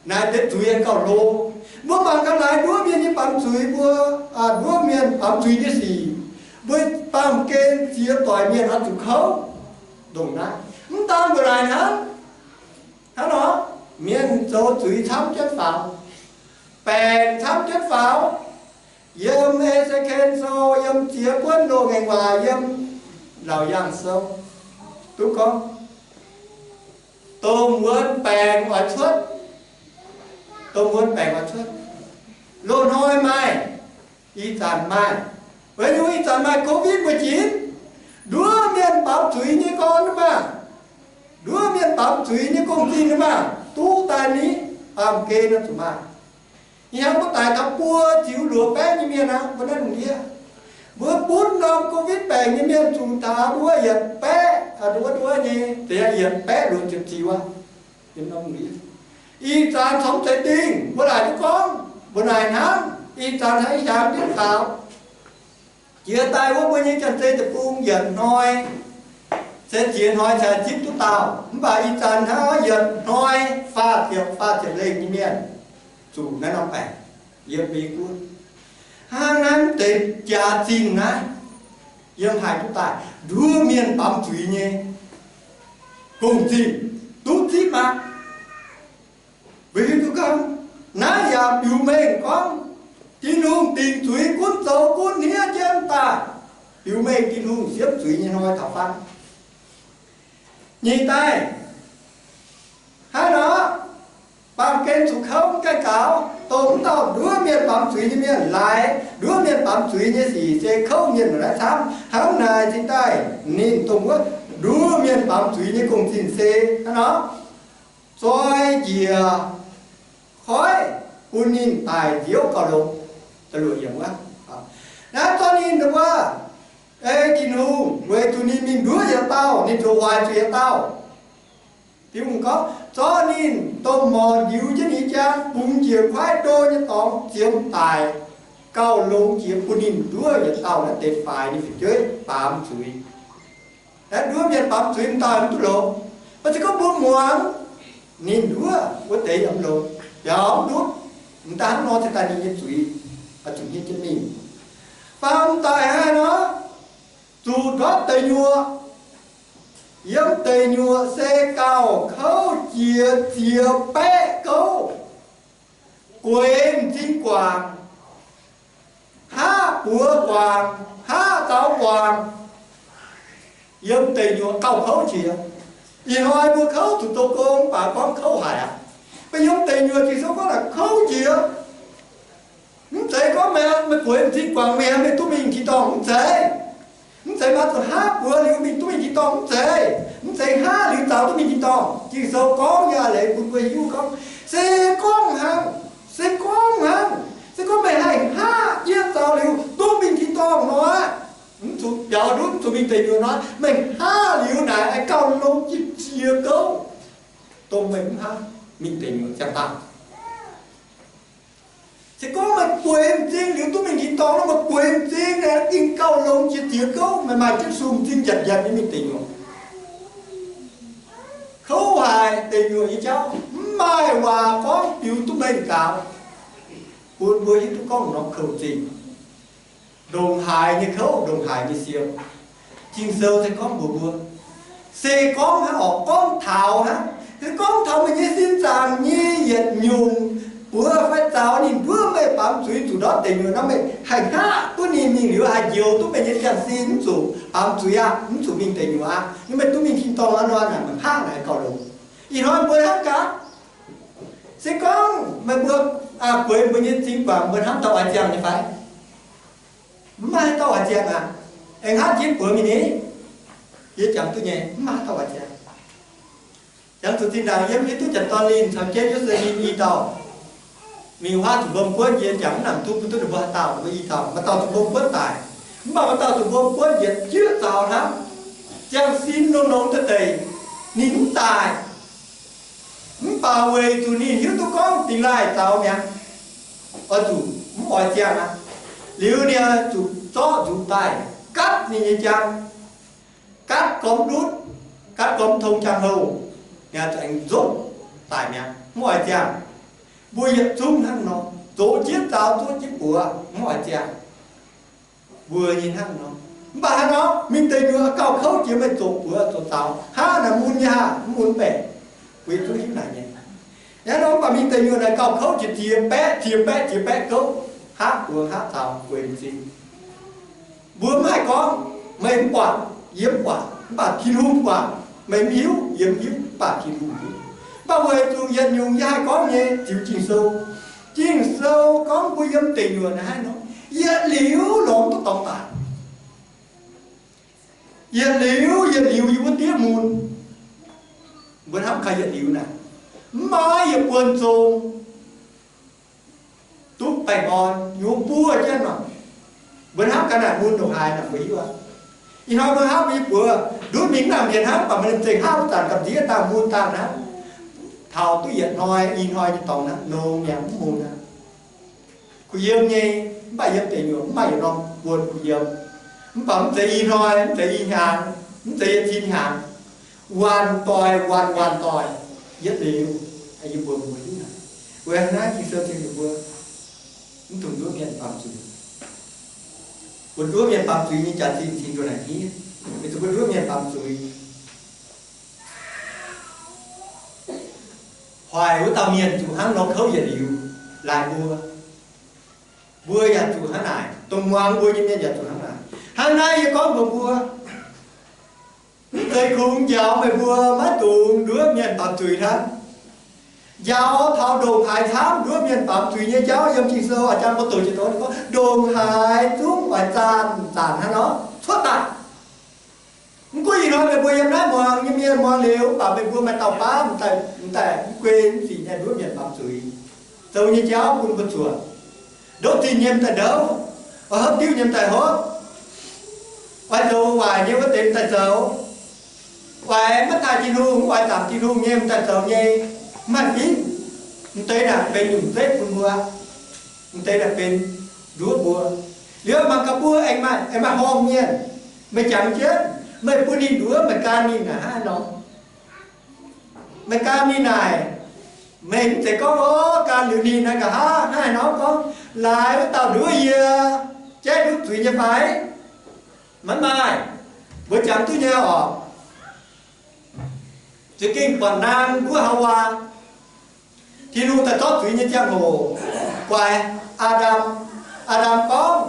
naaiv deix zuiz gauh hlo. Mbuo mangc gaax naaiv nduov mienh nyei baamz zuiz, mbuo, nduov mienh baamz zuiz nyei sic, mbuo baamh gen ziex doic mienh oix zuqc kouv ndongc naaiv. Mv daan mbuo naaic hnangv, hnangv nor, mienh zoux zuiz camv jienv faaux, baengc camv jienv faaux. Yiem E Se Ken Sou, yiem Ziex Buonv Loz-Ngaengc Waac, yiem Laauc Yaangh Sou duqv gorngv, dongh wuonx baengc oix cuotv, dongh wuonx baengc oix cuotv. Loz-hnoi maaih, ih zanc maaih. Weic zuqc ih zanc maaih Covid mbuo jiex, nduov mienh baamz zuiz nyei gorn maah, nduov mienh baamz zuiz nyei gong-zinh maah, duqv daaih ni, baamh gen nor zuqc maaih. Ih hnangv mbuo daic taux buo ziux luoqc baeqv nyei mienh aqv, mbuo naaiv lungh ndiev. Mbuo butv norm Covid baengc nyei mienh zuqc taux nduov yietc baeqv, nduov nduov nyei, yietc baeqv luoqc ziepc ziux aqv. Ih zanc congx zeix dingh, mbuo laaic duqv gorngv mbuo naaic hnangv, ih zanc haiz hiaangx jienv faaux. Jiex daaih wuov mbuo nyei Janx-Zei Deic-Bung yietc hnoi se ziex hnoi cingx zipv duqv dauh, mv baac ih zanc hnangv yietc hnoi faah ziepc, faah ziepc lengh nyei mienh zuqc naaiv norm baengc yiem Meiv Guoqv. Hnangv naaiv deix jaax-zinh naaiv yiem haaix duqv daaih? Nduov mienh baamz zuiz nyei gong-zinh duqv zipv aqv. Mbuo hiuv duqv gorngv naaiv yaac biux mengh gorngv Tin-Hungh dingc zuiz gunv zoux gunv hniev jienv daaih, biux mengh Tin-Hungh siepv zuiz nyei hnoi taux faanv. Nyic daaih, hnangv nor, baamh gen zuqc kouv gaengh gaux, dongh wuov dauh nduov mienh baamz zuiz nyei mienh laaix nduov mienh baamz zuiz nyei sic se kouv mienh naaiv camv. Hnangv naaic cingx daaih ninh dongh wuov nduov mienh baamz zuiz nyei gong-zinh se hnangv nor, zoi njiec koiv bun ninh daic nziouv gauh longx. Naaiv zorqv ninh wuov, ei Tin-Hungh weic zuqc ninh mingh nduov yietc dauh, ninh ziouc hoic zuqc yietc dauh. Tin-Hungh gorngv zorqv ninh dongh morc ndiux jienv ninh nyei jang bungx njiec kuaaiv ndo nyei dorngx ziemx daic gauh longx jiex bun ninh nduov yietc dauh naaiv deix faix ninh fu'jueiv baamz zuiz. Naaiv nduov mienh baamz zuiz m'daaih mv duqv longx. Mv baac se gorngv mbuo muangx ninh nduov wuov deix yaac mv longx, biaux mv ndutv. M'daaih hnangv nor cingx daaih ninh nyei zuiz oix zuqc hniev jienv mingh. Faam daaih hnangv nor, zuqc ndortv deic nyuoqc. Yiem deic nyuoqc se gauh kouv jiex ziex baeqv gouv, gueix m'zing guangc, haav buoz guangc, haav zaux guangc. Yiem deic nyuoqc gauh kouv jiex. Ih hnoi mbuo kouv zuqc zoux gong, mv baac gorngv kouv haic aqv. Mv baac yiem deic nyuoqc Ging-Sou gorngv naaic kouv jiex. Mv zeiz gorngv meih, meih gueix m'zing guangc mingh, meih duqv mingh tin-dorngh, mv zeiz. Mv zeiz maaih zuqc haav buoz liuz mingh duqv mingh tin-dorngh, mv zeiz. Mv zeiz haav liuz zaux duqv mingh tin-dorngh. Ging-Sou gorngv nyei a'leiz bun mbuo hiuv gorngv, se gorngv hnangv, se gorngv hnangv, se gorngv meih haih haav jiex zaux liuz duqv mingh tin-dorngh nor, mv zuqc biaux ndutv, mv zuqc mingh deic nyuoqc nor, meih haav liuz naaic gauh longx jiex ziex gouv, dongh meih mv haav mingh deic nyuoqc ziangh dangh. Se gorngv meih gueix m'zing liuz duqv mingh tin-dorngh nor, meih gueix m'zing naaic gengh gauh longx jiex ziex gouv. Meih maaih jienv sung m'zing njanc njanc nyei mingh deic nyuoqc. Kouv haic, deic nyuoqc nyei jauv mv maaih waac gorngv biux duqv mengh gaax, bun mbuo hiuv duqv gorngv norm kouv-zinh. Ndongc haaix nyei kouv, ndongc haaix nyei siou. Ging-Sou se gorngv mbuox mbuo, se gorngv hnangv orqc, gorngv taux hnangv, Se gorngv taux meih nyei sin zaangc nyei yietc nyungc buoz fai zaux ninh nduov meih baamz zuiz zuqc ndortv deic nyuoqc nor, meih haih hngaqv duqv ninh mingh liuz haih njoux duqv meih nyei ziangh sin, mv zuqc baamz zuiz aqv, mv zuqc mingh deic nyuoqc aqv. Yie meih duqv mingh tin-dorngh aqv nor, naaic meih hngaqv naaic gauh longx. Ih hnoi mbuo hnangv gaax, se gorngv meih mbuo gueix mbuo nyei zingh guangc, mbuo hnamv dauh oix ziangh nyei fai? Mv maaih haaix dauh oix ziangh aqv. Aengx hnangv jienv buoz mingh ni, yie jangx duqv nyei, mv maaih haaix dauh oix ziangh. Jangx zuqc zinh ndaangc yie mv hiuv duqv janx-dorn Linh caux jienv Yoseph Linh i dauh mingh huaav zuqc mbong buonv, yie jangx mv nangc duqv, mv duqv ninh mbuo haaix dauh, mbuo i dauh. Maaih dauh zuqc mbong buonv daic, mv baac maaih dauh zuqc mbong buonv yietc juoqv zaux hnangv, ziangh sin longx-longx deix deix, ninh mv daic. Mv baac weic zuqc ninh hiuv duqv gorngv dingx laaih zaux mi'aqv, oix zuqc mv oix ziangh aqv. Liuz ninh zuqc zorqv nzuqc daaih gatv ninh nyei jaang, gatv gormx ndutv, gatv gormx tong jaang houh, ninh zuqc aengx nzopv daic mi'aqv, mv oix ziangh. Mbuo yietc zungv hnangv nor, zoux jienv zaux, zoux jienv buoz, mv oix ziangh. Mbuo nyei hnangv nor. Mv baac hnangv nor, mingh deic nyuoqc gauh kouv jiex meih zoux buoz zoux zaux, hnangv naaic mun nyei haah, mv mun baeqc. Mbuo yietc zungv hiuv naaic nyei. Hnangv nor mv baac mingh deic nyuoqc naaic gauh kouv jiex, ziex baeqv, ziex baeqv, ziex baeqv gouv, hngaqv buoz hngaqv zaux weic m'zing. Mbuo mv haih gorngv, meih mv buatc, yie mv buatc, mv baac Tin-Hungh buatc. Meih mv hiuv, yie mv hiuv, mv baac Tin-Hungh hiuv. Mv baac weic zuqc yietc nyungc yie haih gorngv nyei ziux Ging-Sou. Ging-Sou gorngv mbuo yiem deic nyuoqc naaiv haaix nor, yietc liuz lorz duqv dorngx daic. Yietc liuz yietc liuz yiem wuov diev mun. Mbuo hnamv kaaix yietc liuz naaic, mv maaih yietc buonc zong duqv baengh orn, yungz buov jienv nor. Mbuo hnamv ga'naaiv mun ndongc haaix naaic mbuo hiuv aqv. Ih hnoi mbuo hnamv mbuo nyei buoz nduov mingh mv nangc mienh hnangv, mv baac maaih lomh nzengc hnangv wuov zanc gapv nziex daaih mun daaih hnangv, taux duqv yietc hnoi i hnoi nyei dorngx hnangv, nongx mi'aqv, mv mun aqv. Kuh yiem nyei, mv baac yiem deic nyuoqc mv maaih yietc norm buonc kuh yiem. Mv baac mv zeiz i hnoi, mv zeiz i hnyangx, mv zeiz yietc cin hnyangx, waanc doic waanc waanc doic, yietc liuz, yie mbuo mbuo hiuv naaic. Weic naaiv Ging-Sou ceng ninh mbuo mv dungx nduov mienh baamz zuiz. Mbuo nduov mienh baamz zuiz nyei jaax-zinh cingx nduov naaic hniev, weic zuqc mbuo nduov mienh baamz zuiz, hoic wuov dauh mienh zuqc hnangv nor kouv yietc liuz laaix mbuo. Mbuo yaac zuqc hnangv naaic, dongh muangx mbuo nyei mienh yaac zuqc hnangv naaic. Hnangv naaiv yie gorngv mbuox mbuo, mv zeiz kungx njaaux meih mbuo maiv dungx nduov mienh baamz zuiz hnangv. Njaaux taux ndongc haaix camv nduov mienh baamz zuiz nyei jauv yiem Ging-Sou oix jang mbuo doqc jiex doqc gorngv ndongc haaix zungv oix zaanc zaanc hnangv nor cuotv daaih. Mv gunv ih hnoi meih mbuo yiem naaiv muangx nyei mienh muangx liuz, mv baac meih mbuo maaih dauh baav m'daaih, m'daaih mv guei mv sic nyei nduov mienh baamz zuiz, zoux nyei jauv bun mbuo zuotc. Ndouv zinh nyei m'daaih ndouv, oix hopv diuv nyei m'daaih hopv, oix zoux waaic nyei wuov deix m'daaih zoux, oix maiv taaih Tin-Hungh, oix zaangc Tin-Hungh nyei m'daaih zoux nyei, mv maaih fingx. M'deix naaic benx nyungc zeiv bun mbuo, m'deix naaic benx nduov mbuo. Liuz mangc gaax mbuo aengx maaih, aengx maaih horngh mienh, meih jangx jienv, meih bun ninh nduov, meih gan ninh naaic hnangv haaix nor? Meih gan ninh naaic, meih mv zeiz gorngv, o, gan liuz ninh naaic nqa'haav hnangv haaix nor gorngv, laaix wuov dauh nduov yie, jaiv nduov zuiz nyei fai? Maiv maaih. Mbuo jangx duqv nyei oc. Za'gengh buatc naang nduov Haawaa, Tin-Hungh daaih zorqv zuiz nyei ziangh hoc, guaix Aa^ndam. Aa^ndam gorngv,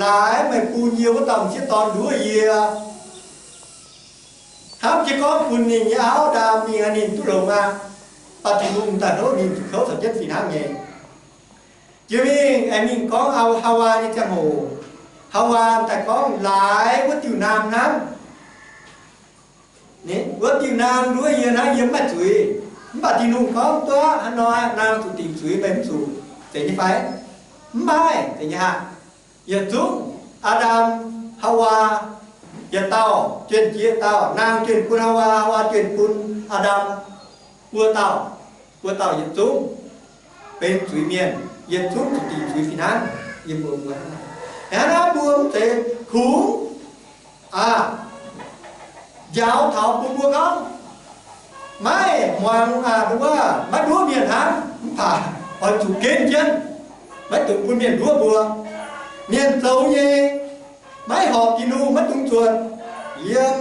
laaix meih bun yie wuov dauh m'sieqv dorn nduov yie. Hnamv jienv gorngv bun ninh nyei auv, Ndaam, mingh aqv, ninh duqv longx aqv. Baac Tin-Hungh daaih houv ninh zuqc kouv caux jienv fih hnangv nyei. Jiex mingh aengx mingh gorngv Haawaa nyei ziangh hoc, Haawaa daaih gorngv, laaix wuov diuh naang hnangv. Wuov diuh naang nduov yie hnangv, yie mv maaih zuiz. Mv baac Tin-Hungh gorngv, duqv hnangv nor, naang zuqc dingc zuiz, meih mv zuqc, zeiz nyei fai? Mv maaih, zeiz nyei haah? Yietc zungv Aa^ndam, Haawaa, yietc dauh juonh jiex dauh, naang juonh bun Haawaa, Haawaa juonh bun Aa^ndam, buo dauh, buo dauh yietc zungv benx zuiz-mienh, yietc zungv zuqc dingc zuiz fih hnangv. Yie mbuo mbuo hnangv naaic, hnangv naaiv mbuo mv zeiz kungx aa, njaaux taux bun mbuo gorngv, maiv muangx aa, wuov maiv nduov mienh hnangv, mv baac oix zuqc genv jienv, maiv dungx bun mienh nduov mbuo. Mienh zoux nyei maiv horpc Tin-Hungh, maiv dungx zuotc. Yiem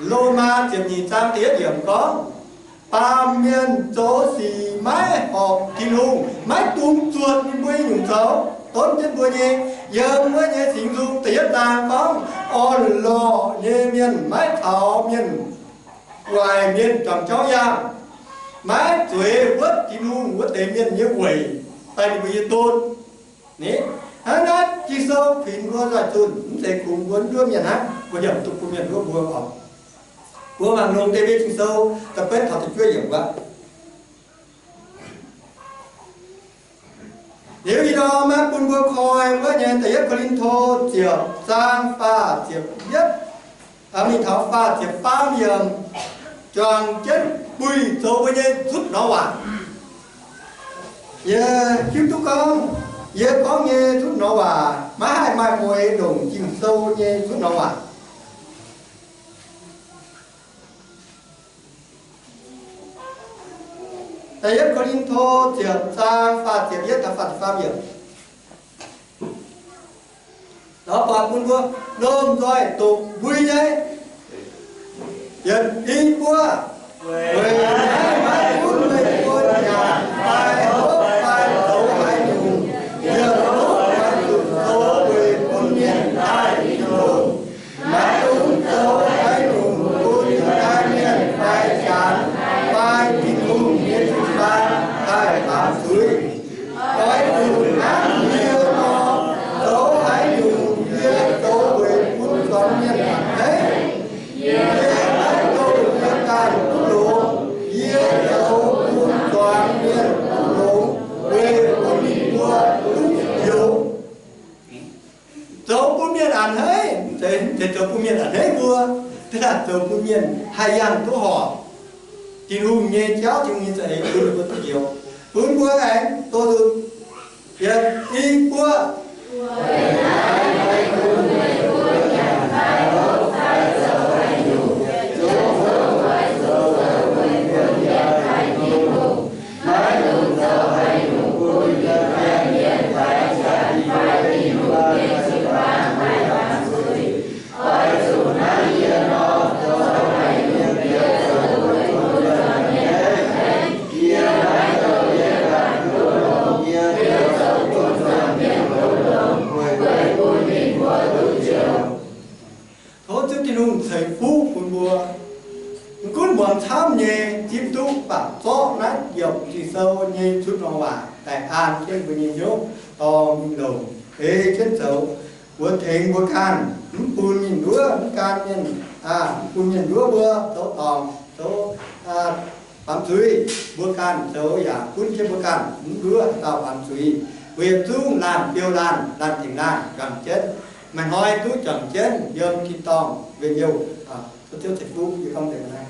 Lomaa ziepc nyeic zaang da'yietv yiemc gorngv, Baamh mienh zoux sic maiv horpc Tin-Hungh, maiv dungx zuotc ninh mbuo nyei nyungc zoux, donv jienv mbuo nyei. Yiem wuov nyei Singx Nzung da'yietv zaang gorngv, orn-lorqc nyei mienh maiv caux mienh waaic mienh juangc jauv yangh, maiv zueiz huotv Tin-Hungh wuov deix mienh nyei weic fai ninh mbuo nyei don. Hnangv naaiv Ging-Sou kuinx mbuo nzoih zunh, mv zeiz kungx mbuo nduov mienh hnangv, mbuo yaac duqv bun mienh nduov mbuo oc. Mbuo mangc longx deix mbuo Ging-Sou da'betv taux da'juov yiemc wuov. Liuz ih ndorm maiv bun mbuo koi wuov nyei da'yietv Ko^lin^to ziepc zaang faah ziepc yietv, mingh taux faah ziepc faam yiemc, juangc jienv buih zoux mbuo nyei nzutv norm waac. Yie hiuv duqv gorngv, yie gorngv nyei nzutv norm waac maiv haih maaih mueix ndongc Ging-Sou nyei nzutv norm waac. Da'yietv Ko^lin^to ziepc zaang faah ziepc yietv taux faah ziepc faam yiemc. Lorz buatc bun mbuo, lomh nzoih doqc mbui nyei. Yietc i buo, weic naaiv maiv gunv meih mbuo nyanc fai hopv fai zoux haaix nyungc, yie zoux haaix nyungc zoux weic bun mienh daaih Tin-Hungh. Maiv dungx zoux haaix nyungc bun Yiutai Mienh fai Janx fai Tin-Hungh nyei jiu-baang daaih baamz zuiz. Oix zuqc hnangv yie nor, zoux haaix nyungc yie zoux weic bun zuangx mienh a'hneiv. Yie maiv dungx yie ganh duqv longx, yie zoux bun zuangx mienh duqv longx, weic bun ninh mbuo duqv njoux. Zoux bun mienh a'hneiv, mv zeiz, mv zeiz zoux bun mienh a'hneiv mbuo, daaih zoux bun mienh haih yangh duqv horpc Tin-Hungh nyei jauv, Tin-Hungh nyei za'eix bun ninh mbuo duqv njoux, bun mbuo aengx doz-nzunc. Yietc i buo, Tov Ziouv Tin-Hungh ceix fuqv bun mbuo. Mv gunv muangx camv nyei, zipv duqv baac zorqv naaiv yiemc Ging-Sou nyei nzutv norm waac daaih an jienv mbuo nyei hnyouv dorh mingh longc ei jienv zoux. Mbuo tengx mbuo ganh, mv bun mienh nduov, mv gan mienh, mv bun mienh nduov mbuo zoux dorngc, zoux baamz zuiz. Mbuo ganh zoux yaac gunv jienv mbuo ganh, mv nduov dauh baamz zuiz. Mbuo yietc zungv laanh biou laanh, laanh tengx laanh juangc jienv. Maaih hnoi duqv juangc jienv yiem tin-dorngh njien-youh. Tov Ziouv ceix fuqv yie gorngv deix naaiv.